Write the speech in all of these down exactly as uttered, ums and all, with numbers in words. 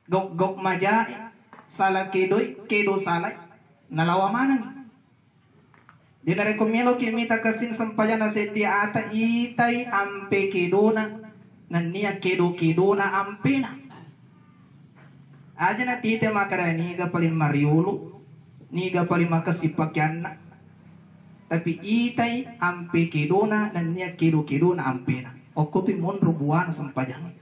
Gok-gok majae, sala kedoi, kedo salai, nalawa manengngi. Jadi narekko meloki mita kessing sempajanna seddi ata, itai ampe kedona, nennia kedo-kedona ampena. Aja natite makkeda niga paling mariolo, niga paling makessing pakeanna. Tapi itai ampe kedona nennia kedo-kedona ampena. Okko tu monro buana sempajang.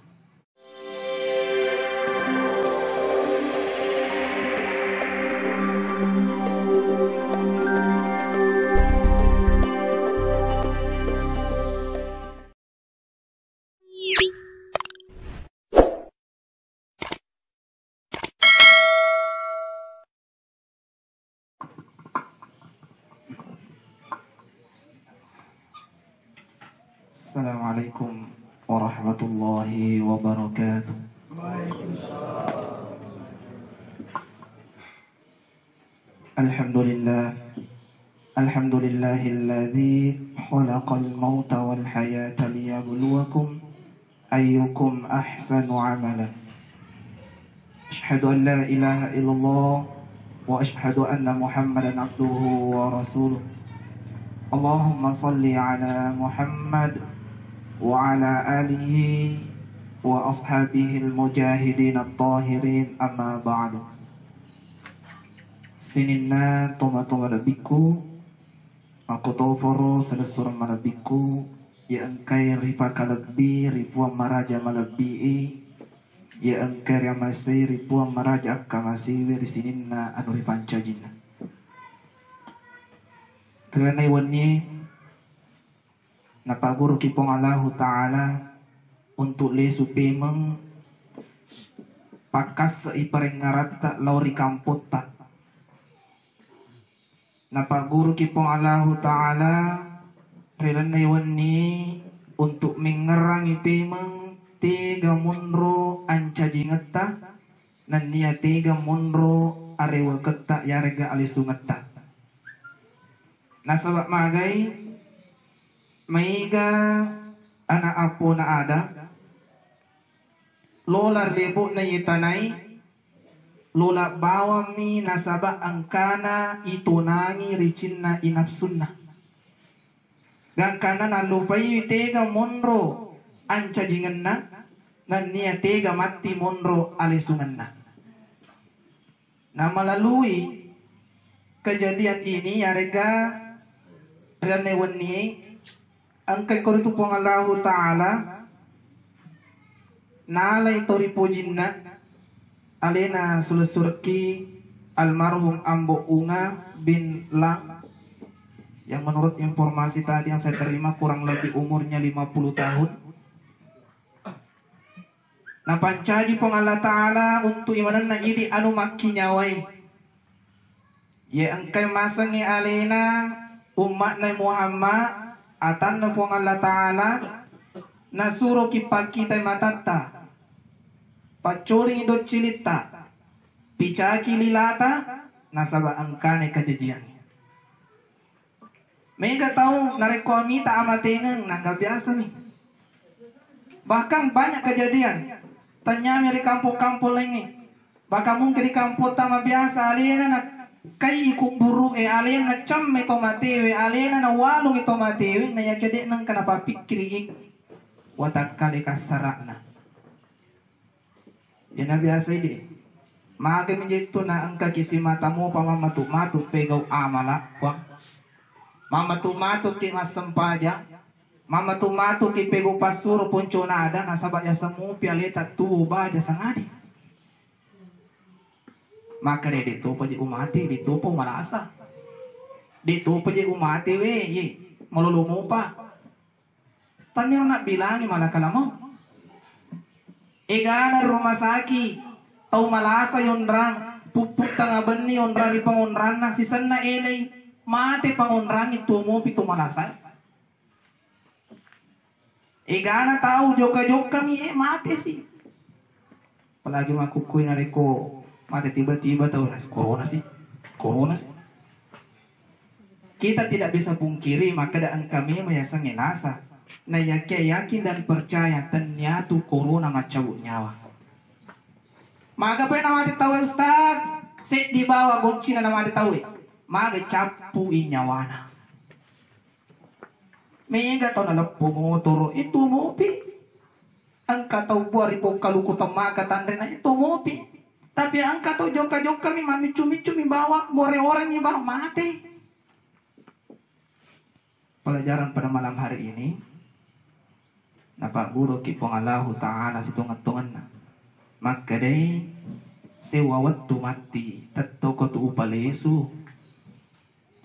Assalamualaikum warahmatullahi wabarakatuh. Alhamdulillah. Alhamdulillahilladzi khalaqal mauta wal hayata liyabluwakum ayyukum ahsanu amala. Asyhadu an la ilaha illallah wa asyhadu anna Muhammadan abduhu wa rasuluh. Allahumma salli ala Muhammad wa ala alihi wa ashabihil mujahidin at-tahirin, amma ba'du. Sininna toma-toma nabbikku, makkotoparo salessureng malebbikku, iya engkae ripakalebbi ri Puang Maraja malebbii, iya engkae riamasei ri Puang Maraja akkamasiwi ri sininna anu ripancajinna. Ri lalenna wennie, napagguruki Puang Allahu Ta'ala untuk lesu pemeng pakkasse'i parengngaratta lao ri kampotta. Napagguruki Puang Allahu Ta'ala ri lalenna wenni untuk mengngerangi pemeng tega monro ancajingetta nennia tega monro areweketta yarega alesungetta. Nasaba magai, maega ana appona Adam lola ri lebo'na iye tanai, lola bawammi nasaba engkana itonangi ricinna inapsunna. Gangkanna nallupaiwi tega monro ancajingenna, nennia tega matti monro alesungenna. Na melalui kejadian ini, yarega ri lalenna wenni, engka koritu Puang Allahu Ta'ala nalai to ripojinna alena sulessurekki almarhum Ambo Unga bin Lang, yang menurut informasi tadi yang saya terima kurang lebih umurnya lima puluh tahun. Napancaji Puang Allah Ta'ala untuk imanenna idi anu makkinyawae. Ye engkai masengngi alena ummatna Muhammad, atanna Puang Allah Ta'ala, nasuroki pakkitai matatta, paccolingi doccilitta, picaki lilata, nasaba engkana kajajiangnge. Mega tau narekko amita amatengeng, nangga biasami. Bahkan banyak kejadian, tanyami ri kampong-kampong laingnge. Bahkan mungkin ri kampotta mabiasa alena na kai kubburu'e, alena cemme to matewe, alena na walungi to matewe, na yakke de nengka napappikkiri i watakkale kassara'na. Iyana biasa idi. Magami jettu na engkaki simata mopa mammatu-matu pegau amala, Puang. Mammatu-matuki massempajang, mammatu-matuki pegau passuro poncona ada, nasaba yaseng mupi aleta tuo baja sangadi. Makkeda de topa je umate, de topa umalasa. De topa je umate we, ye, malolo mopa. Taniro nabbilangi malakal maut. Egana rumah sakit, tau malasa yonrang, puppu tanga benni yonrang ri pangonranna, sisenna elei, mate pangonrangi tuo mopi tu malasa. Egana tau jokka-jokkami, eh, mate si. Apalagi makkukkui narekko mate tiba-tiba tau, nas-, corona si. Corona si. Kita tidak bisa pungkiri, makkeda engka memang yasengnge lasa. Na yakia yakin dan percaya tennia tu corona maccabut nyawa. Maga pe namate tauwe, Ustaz? Seddi bawa goncina namate tauwe. Maga cappu i nyawana. Mega tau naleppo motoro, itu mopi. Engka tau bua ri pokkaluku temmaka tanrena, itu mopi. Tapi engka tau jokka-jokka mi, mamiccu-miccu mi bawa, more-ore mi bawa, mate. Pelajaran pada malam hari ini, napagguruki Puang Allahu Ta'ala sitongeng-tongenna. Makkedai, sewa wettu matti, tettoko tu upalesu.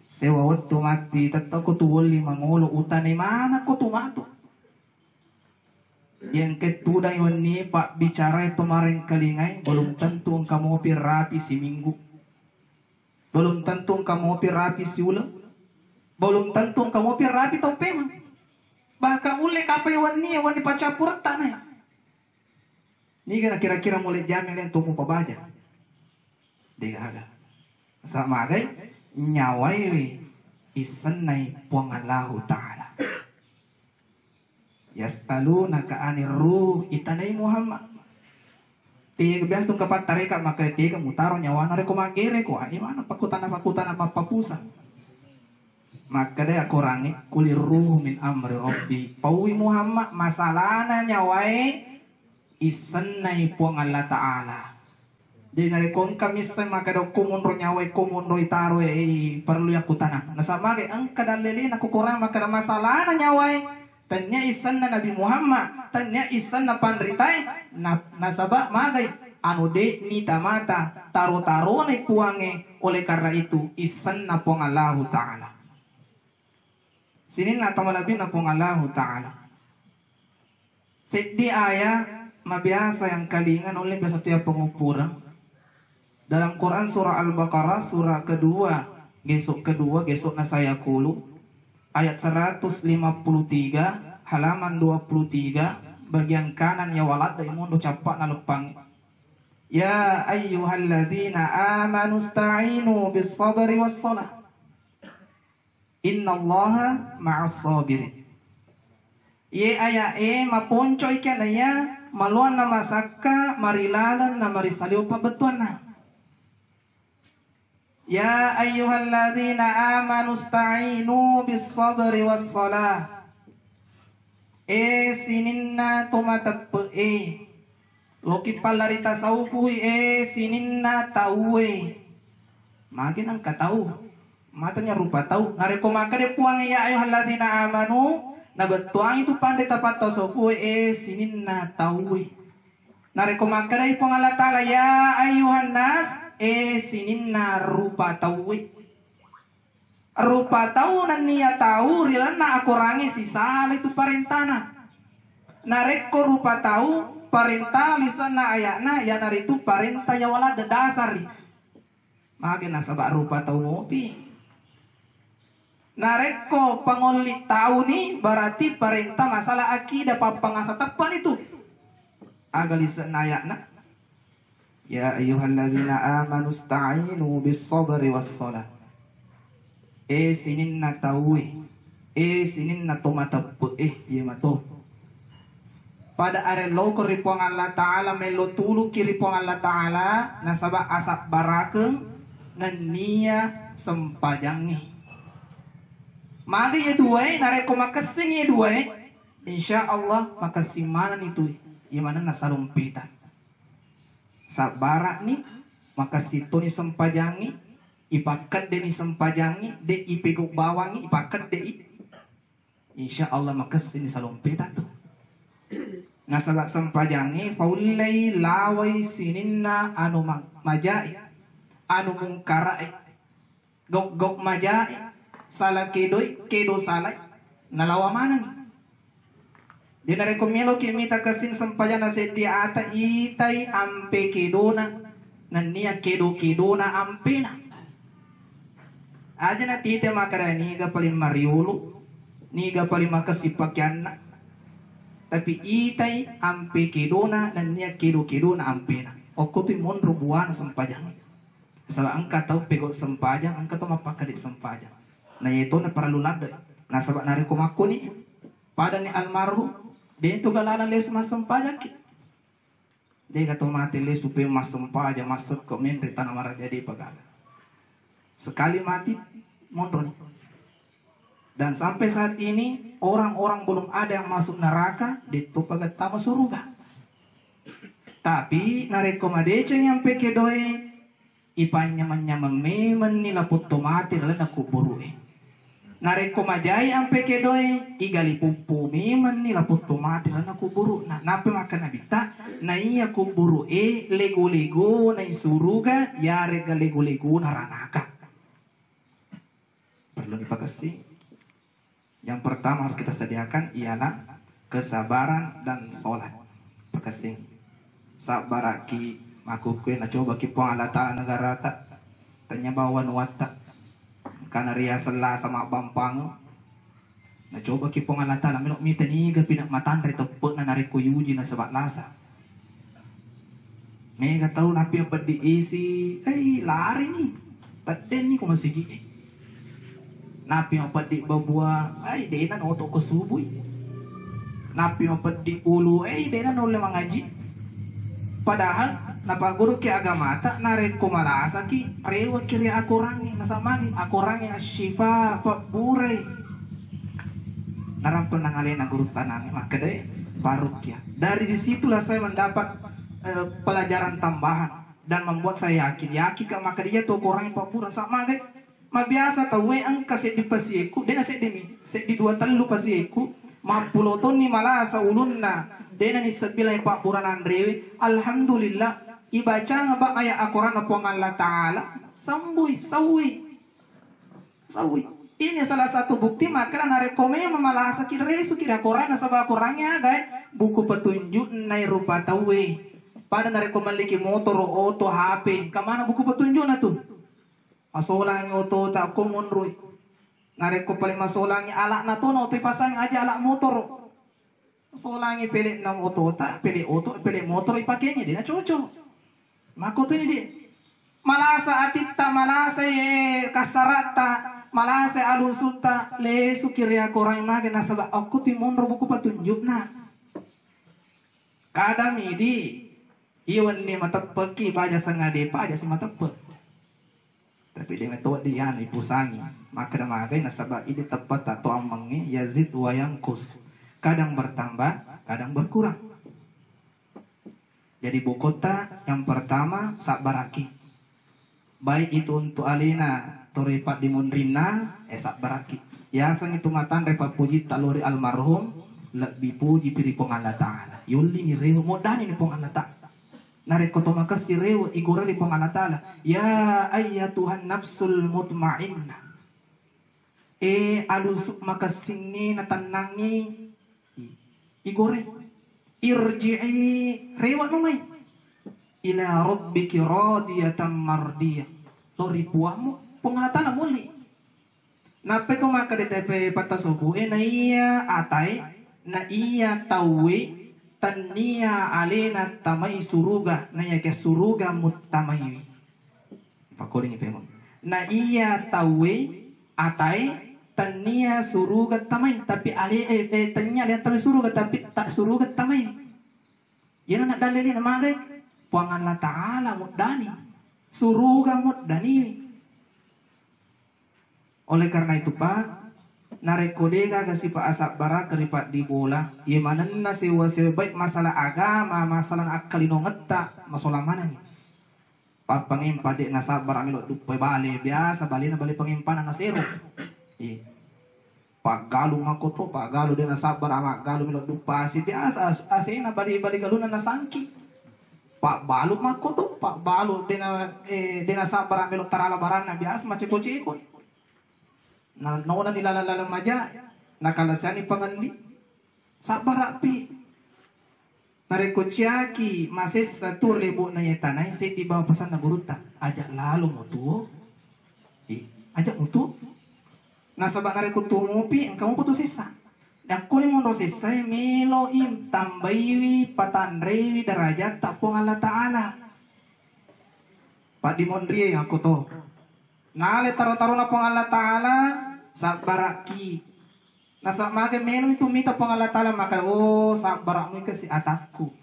Sewa wettu matti, tettoko tu wolli mangolo, utane manakko tu matu. Yang ketudai wenni pabbicarai to marengkalingai, belum tentu engka mopi rapi siminggu. Belum tentu engka mopi rapi siuleng. Belum tentu engka mopi rapi tau pemeng. Bahkan ulle kapai wenni, wenni pacappuretta na. Niga na kira-kira mulle jami lento mupabaja. Degaga. Samagai nyawaiwi issennai Puang Allahu Ta'ala. Yas'alunaka anir ruh, itanai Muhammad. Tega biasa tu engka pattareka, maka tega mutaro nyawana rekko maggere ko, ah, imana pakkutana-pakkutana mappapusa. Makkeda akorangnge, qulir ruhu min amri rabbi. Paui Muhammad, masalana nyawae issennai Puang Allah Ta'ala. Jadi narekko engka misseng makkeda ko monro nyawae, ko monro itaro, eh, parellu yakkutanang. Nasaba magai engka dallelena ko Korang makkeda masalana nyawae, tennia issenna Nabi Muhammad, tennia issenna panritae, na-, nasaba magai anu de'ni tamata taro-taronai Puangnge, oleh karena itu issenna Puang Allahu Ta'ala. Sininna tau malebbina Puang Allahu Ta'ala. Seddi ayat mabiasa yang kalinga nulle biasa tia pengupuran. Dalam Quran surah Al-Baqarah surah kedua, gesok kedua, gesokna sayakulu, ayat seratus lima puluh tiga, halaman dua puluh tiga, bagian kanan ya walad dari mundu capak na lepang. Ya ayyuhalladzina amanu sta'inu bis sabri was salah. Innallaha ma'as sabirin. Ye aya'e maponco'i kenaiya maloanna masakka marilaleng na marisaliweng pabbettuanna. Ya ayyuhalladzina amanu sta'inu bis sabri was salah. E sininna to mateppe'e, loki pallari tasawufui, e sininna tauwe. Magi nengka tau? Matanya rupa tau. Narekko makkeda Puang, ya ayyuhalladzina amanu, nabettuangi tu panre tapattau sopue, e sininna tauwe. Narekko makkedai Puang Allah Ta'ala, ya ayyuhan nas, e sininna rupa tauwe. Rupa tau nennia tau ri lalenna akorangnge sisala itu parentana. Narekko rupa tau, parenta lisenna aya'na, iyanaritu parenta yawala dedasari. Mage nasaba rupa tau mopi. Narekko pangolli tauni, berarti parenta masalah akidah, pappangasa teppani tu. Aga lisenna aya'na? Ya ayyuhalladzina amanu sta'inu bis sabri was salah. E sininna tauwe, e sininna to mateppe'e, iye mato. Pada arelloko ri Puang Allah Ta'ala, mello tuluki ri Puang Allah Ta'ala, nasaba asabbarakeng nennia sempajangngi. Magi ye duae, narekko makessing ye duae, insya Allah makessing manenni tu, iye manenna salompeta. Sabbara'ni, makessing toni sempajangngi, ipakkeddeni sempajangngi, de ipegau bawangngi, ipakkeddei. Insya Allah makessini salompeta tu. Nasaba sempajangngi faullei lawai sininna anu ma-, majai, anu mungkarae. Gau-gau majai, sala kedoi, kedo salai, nalawa maneng. Jadi narekko meloki mita kessing sempajanna seddi ata, itai ampe kedona, nennia kedo-kedona ampena. Aja natite makkeda niga paling mariulu, niga paling makessing pakeanna. Tapi itai ampe kedona, nennia kedo-kedona ampena. Okko tu monro buana sempajang. Saba engka tau pegau sempajang, engka tau mappakkade sempajang. Na iyatona parellu ladde. Nasaba narekko makkoni, padani almarhum, de tu gaga laleng lesu massempajangki. Dega to mate lesu pe massempaja, massekko menre tana maraja de pagala. Sekali mati, monroni. Dan sampai saat ini, orang-orang belum ada yang masuk neraka, detto pagattama suruga. Tapi narekko madeceng ampe kedoe, ipanyameng-nyameng memenni lapong to mate lalenna kuburu'e. Narekko majai ampe kedoe, igali puppu memenni lapong to mate lalenna kuburu'na. Nappa makkeda Nabitta, naiya kuburu'e lego-lego nai suruga, yarega lego-lego naranaka. Perlu dipakessing. Yang pertama harus kita sediakan ialah kesabaran dan sholat. Pakessing. Sabbaraki, makkukue nacobaki Puang Allah Ta'ala negarata, tanya bawa nuatta, karena ria sellasa mabbampang, nacobaki Puang Allah Ta'ala, melo mita niga pina matanre teppe'na narekko yuji nasaba lasa. Mega tau nappi mapeddi isi, eh, lari ni. Teddenni ko masigi e. Nappi mapeddi babua, ai dena noto ko subui. Nappi mapeddi ulu, eh, dena naulle mangaji. Padahal napagguruki agamata, narekko malasaki, rewaki ri akorangnge, nasamani akorangnge asyifa, pabburai. Narampe nangalena guru tanangnge, makkedai, baru kia. Dari disitulah saya mendapat eh, pelajaran tambahan dan membuat saya yakin. Yakin ka maka dia to korang pabbura sa magai. Mabiasa tauwe engka seddi pasiekku, dena seddi mi, seddi dua tellu pasiekku, mappulo tonni malasa ulunna, dena ni sebila pabbura nanrewe. Alhamdulillah, ibacanga ba ayat Al-Quran Puang Allah Ta'ala, sambui, sawi. Sawi. Ini salah satu bukti makkeda narekko memang malasaki resuki ri akoranna, nasaba akorangnge aga e, buku petunjukna rupa tauwe. Pada narekko melliki motoro, oto, H P, engka mana buku petunjukna tu? Masolangi otota ko monroi. Narekko pale masolangi alakna to na oto ipasang aja alak motoro. Solangi pele'na otota, pele oto, pele motoro ipakengi, de' nacocok. Makkotoni de'. Malasa atitta, malasai kassaratta, malasai alusutta, lesuki ri akorangnge mage nasaba okko ti monro buku petunjukna. Kadang idi, iya wenni mateppeki baja sengade paja si mateppe. Tapi de' metto wedding iyana ipusangi. Makkeda magai nasaba idi teppetta to ammengnge yazid wa yanqus. Kadang bertambah, kadang berkurang. Jadi bukuta yang pertama sabbaraki. Baik itu untuk alena tore paddimonrinna, eh sabbaraki. Yaseng itu matanre pappujitta lori almarhum, lebbi puji pi ri Puang Allah Ta'ala. Yolli ni rewe modani ni Puang Allah Ta'ala. Narekko to makessing rewe, igoreri Puang Allah Ta'ala, "Ya ayyatuhan nafsul mutmainnah." E alusu makessingnge natennangngi, igore. Irji'i, rewe no mai. Ila rabbiki radiyatan mardiyah. Lori puammu, Puang Allah Ta'ala muli. Nappa to makkeda tepe patta sobu e, naiya atae, naiya tauwe, tennia alena tamai suruga, naiya ke suruga muttamaiwi. Pakkolingi pemeng. Naiya tauwe, atae, tennia suruga tamai, tapi ale, eh, eh, tennia alena tamai suruga, tapi tak suruga tamai. Iyana na dalili na male, Puang Allah Ta'ala muddani, suruga muddaniwi. Oleh karena itu, Pak, narekko degaga sipa asabbaraka ri paddibola, iye manenna sewa-sewa, baik masalah agama, masalah akkalinongetta, masolang manengngi. Pappangempa de' nasabbara melo duppai bale, biasa balena bale pangempana nasero. Iya. Paggalu makko to, paggalu de' nasabbara maggalu melo duppa asi, biasa as-, asena bali-bali galunna nasangki. Pabbalu makko to, pabbalu de' na, eh, de' nasabbara melo tarala baranna, biasa maceko-ceko. Na nona ni laleng-laleng maja, nakalasiani pangelli. Sabbara pi. Narekko ciaki masessa tu ri lebo'na iye tanae, seddi bawang pesanna gurutta, aja lalo mutuo. Ih, aja mutuo. Nasaba narekko tuo mupi, engka mupa tu sessa. Dakkoni monro sessae, meloi tambaiwi, patanreiwi darajatta Puang Allah Ta'ala. Paddimonrie akko to. Nale taro-tarona Puang Allah Ta'ala, sabbaraki. Nasaba mage melo itu mita Puang Allah Ta'ala maka, oh, sabbara mui kasi atakku.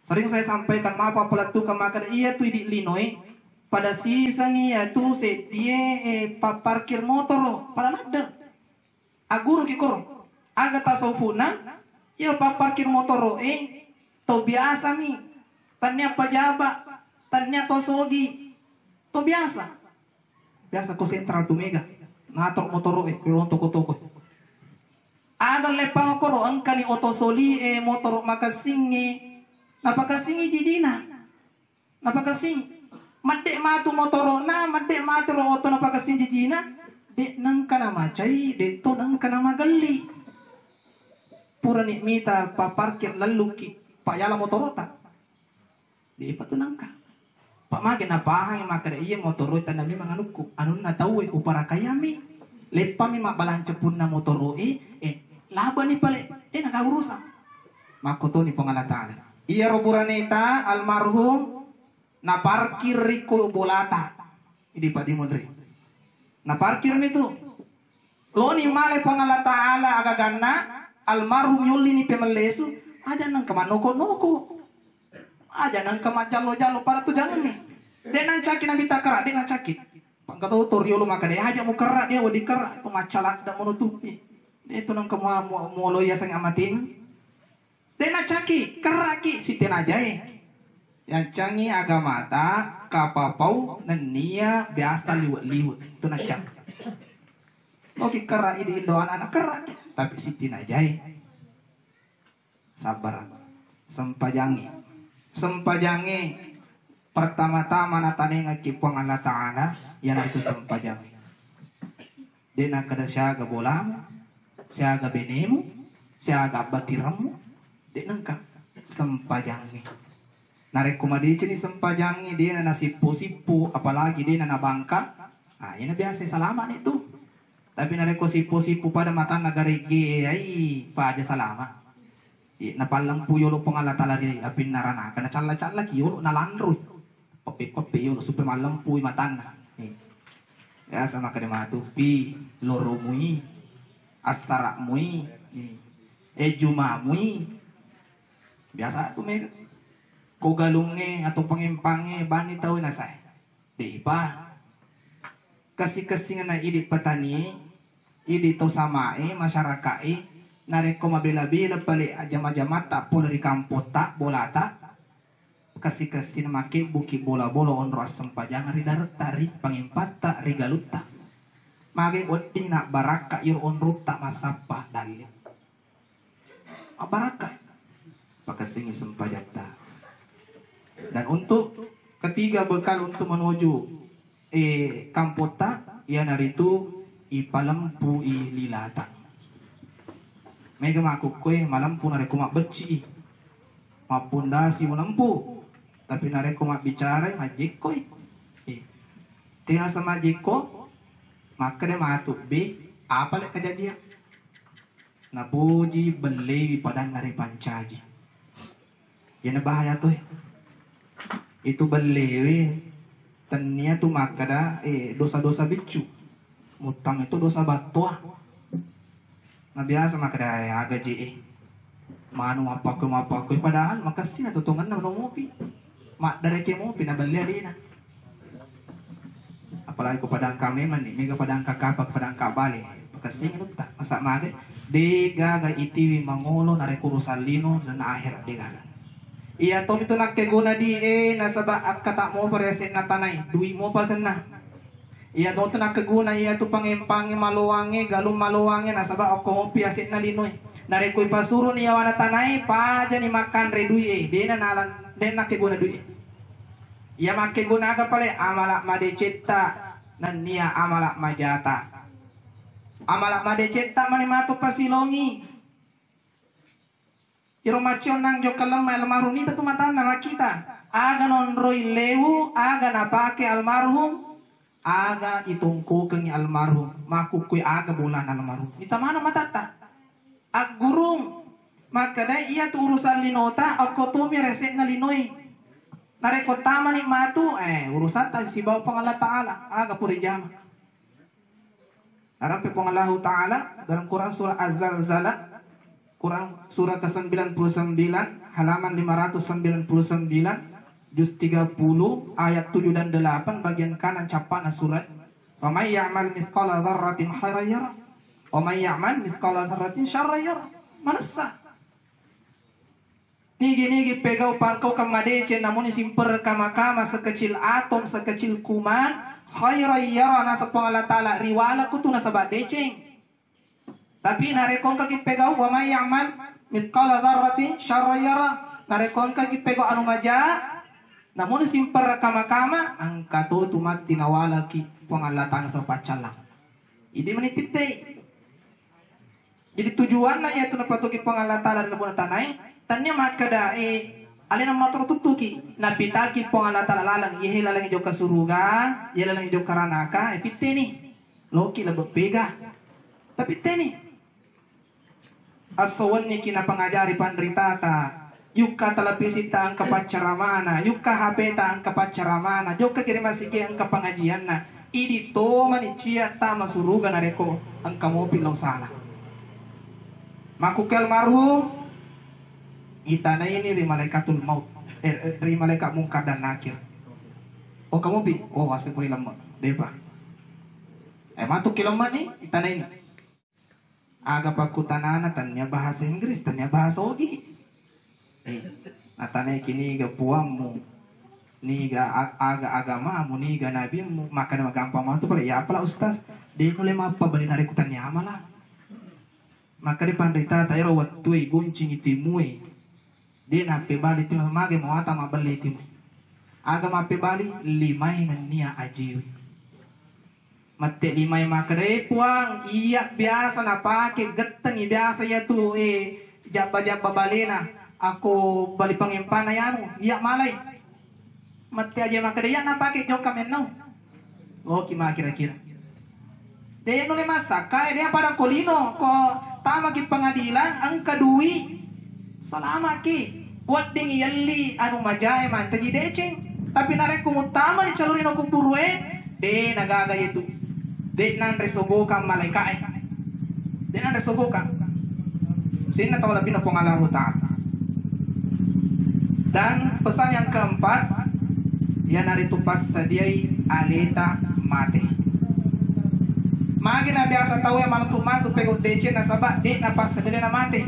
Sering saya sampaikan, maaf, palettukeng makkeda, iya tu idi linoe, pada sisengi iya tu seddie, eh, papparkir motoro, pada ladde. Agguruki koro. Aga tasawufuna, iya papparkir motoro e, to biasa mi. Tannia pajaba, tannia to sogi, to biasa. Biasa ko sentral tu mega. Nator motoro e, ko toko-toko. Ada leppang koro, engkani oto soli e, motoro makassingi. Napakassingi jijina. Napakasing, madde matu motorona, madde matu ro oto napakasing jijina, de nengka namacai, de to nengka namagelli. Purani mita paparkir lelluki, payala motorota. De pa tu nengka. Pak mage napahangi makkeda iya motorota na memang anukku, anunna tauwe uparakayami. Leppami mabbalanca punna motoro e, eh, labani pale, eh, naka urusan. Makkotoni Puang Allah Ta'ala. Iyaro buraneta almarhum naparkirri ko bolata. Idi padimonri. Naparkirmi tu. Loni male Puang Allah Ta'ala agaganna, almarhum yollini pemellesu, aja nengka manoko-noko. Aja nengka majjallo-jallo pada tu janganni. De nancaki nabi takara, de nancaki. Pangkatoto riolo maka de aja mukerra dia wedi kerra tu maccaladda mono tu. De tu nengka mua-, mua-, muolo yaseng amating. Tena caki, kerraki, sitena jae. Yancangi agamata, kapapau, nennia biasa liwe-liwe. Tu naccang. Oke, kerra idi indo anak-anak kerraki, tapi sitena jae. Sabar. Sempajangi. Sempajangi. Pertama-tama natanengaki Puang Allah Ta'ala, iyanaritu sempajangi. De nakkeda siaga bolamu, siaga benemu, siaga abbatiremmu, de nengka sempajangnge. Narekko madeceni sempajangnge, dena nasippo-sippo, apalagi dena nabangka, ah, iyana biasa salama ni tu. Tapi narekko sippo-sippo pada matanna garegge, ai, paja salama. Iya, napallempu yolo Puang Allah Ta'ala ri apinna ranaka, nacalla-callaki yolo, nalanroi. Peppe-peppe yolo, supaya mallempui matanna. Eh. Biasa makkeda matu, pi, loromui, assaramui, eh, ejumamui. Biasa tu mega. Ko galungnge atau pangempangnge, bani tau nasae. De'pa. Kessing-kessingenna idi petani, idi tau samae, masyarakae, narekko mabela-bela pale ajama-jamatta pole ri kampotta, bolata, kessing-kessing makkebbuki bola-bola onro assempajang ri daretta, ri pangempatta, ri galutta. Mage wedding nabbarakka iro onrotta massappa dalle. Mabbarakka. Pakessingi sempajatta. Dan untuk ketiga bekal untuk menuju, eh, kampotta, iyanaritu ipalempui lilata. Mega makkukkoe malempu narekko mabbecci i. Mappondasi malempu. Tapi narekko mabbicarai, majjekkoi. Eh. Tenasa majjekko, makkeda matu be, apa le kejadian? Napoji bellewi padanna ripancaji. Iyana bahaya tu, eh. Itu bellewi tennia tu makkeda, eh, dosa-dosa biccu. Muttang itu dosa battoa. Na biasa makkeda, eh, aga je, eh. Manu mappakkoi-mappakkoi, padahal makessing na tutungenna no mopi. Maddareke mopi na belle alena. Apalagi ko padangka memang ni, mega padangka kapa, padangka bale. Pakessing nutta, masa mage, de gaga itiwi mangolo narekko urusan lino dan akhirat de gaga. Iya tomi tu nakkeguna di e, nasaba akkata mopa ri asenna tanai, dui mopa senna. Iya to tu nakkeguna iya tu pangempange maloange, galung maloange, nasaba okko mopi asenna linoe. Narekko ipasuruni yawana tanae, pajani makkanre dui e, dena nalan, dena nakkeguna dui e. Iya makkeguna aga pale? Amala madecetta nennia amala majata. Amala madecetta mani matu pasilongi. Iro maccionnang jokka lemma almarhum ita tu matanna makkita. Aga nonroi lewu, aga napake almarhum, aga itongkokengi almarhum, makkukkui aga bolana almarhum. Ita mana matatta. Aggurung, makkedai iya tu urusan linota, okko tomi rese'na linoi. Narekko tamani matu, eh, urusatta sibawa Puang Allah Ta'ala, aga pura jama. Narampe Puang Allahu Ta'ala dalam Quran surah Az-Zalzalah, Quran surah kesembilan puluh sembilan, halaman lima ratus sembilan puluh sembilan, juz tiga puluh, ayat tujuh dan delapan, bagian kanan cappana surat. "Wa may ya'mal mithqala dzarratin khairan yarah, wa may ya'mal mithqala dzarratin syarran yarah." Manessa. Nigi-nigi pegau pangkaukeng madeceng, namuni simperre kama-kama sekecil atom, sekecil kuman, khairan yarah, naseng Puang Allah Ta'ala, riwala kutu nasaba deceng. Tapi narekko engkaki pegau, "Wa may ya'mal mithqala dzarratin syarran yarah," narekko engkaki pegau anu maja, namuni simperre kama-kama, engka to tu matti nawalaki Puang Allah Ta'ala nasaba paccallang. Idi mani pittei. Jadi tujuanna iyatu napatuki Puang Allah Ta'ala ri lampuna tanae, tania makkeda, eh, alena matoro tuttuki, napitaki Puang Allah Ta'ala laleng, iyahe laleng jokka suruga, iya laleng jokka ranaka, eh, pitteni. Loki lebbe pega. Tapi teni. Esso wenniki napangajari panritata, yukka televisitta engka paccaramana, yukka H P-ta engka paccaramana, jokka ki ri masigi engka pengajianna. Idi to mani cia tama suruga narekko engka mopi lao sala. Makkuke almarhum, itanaini ri malaikatul maut, eh, ri malaikat Mungkar dan Nakir. Oh, kamu pi? Oh, asli puri lemma. Depa. Eh, matu ki lemma ni, itanaini. Aga pakkutanana, tania bahasa Inggris, tania bahasa Ogi. Eh, natanai ki niga puammu, niga a-, aga agamamu, niga nabimmu, makkeda magampang matu pale, iya apala ustaz, de nulle mappabali narekko tania amala. Makkeda panritata ero wettue goncingi timue, de nappebali timu, mage mawata mabbelle timu. Aga mappebali, limae nennia ajewe. Mette limae makkeda, "Eh, Puang, iya biasa napake, gettengi biasa iyatu, eh, jabba-jabba balena, ako bali pangempana yanu, iya malai." Mette aje makkeda, "Iya napake jokka mennau." Oki ma kira-kira. De nulle massakka, eh, de pada ko lino, ko tamaki pengadilan, engka dui, salamaki. Wedding yelli anu majae mantaji deceng. Tapi narekko muttamani calurino kuburue, de nagaga yetu. De nanre sogokang malaikae. De nanre sogokang. Sinna tau labbina Puang Allahu Ta'ala. Dan pesan yang keempat, iyanaritu passadiai aleta mate. Magi na biasa tau yang matu-matu pegau deceng nasaba de napassadia na mate.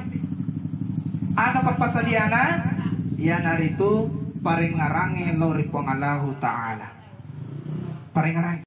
Aga pappasadiana? Iyanaritu parengngerangnge lao ri Puang Allahu Ta'ala. Parengngerangnge.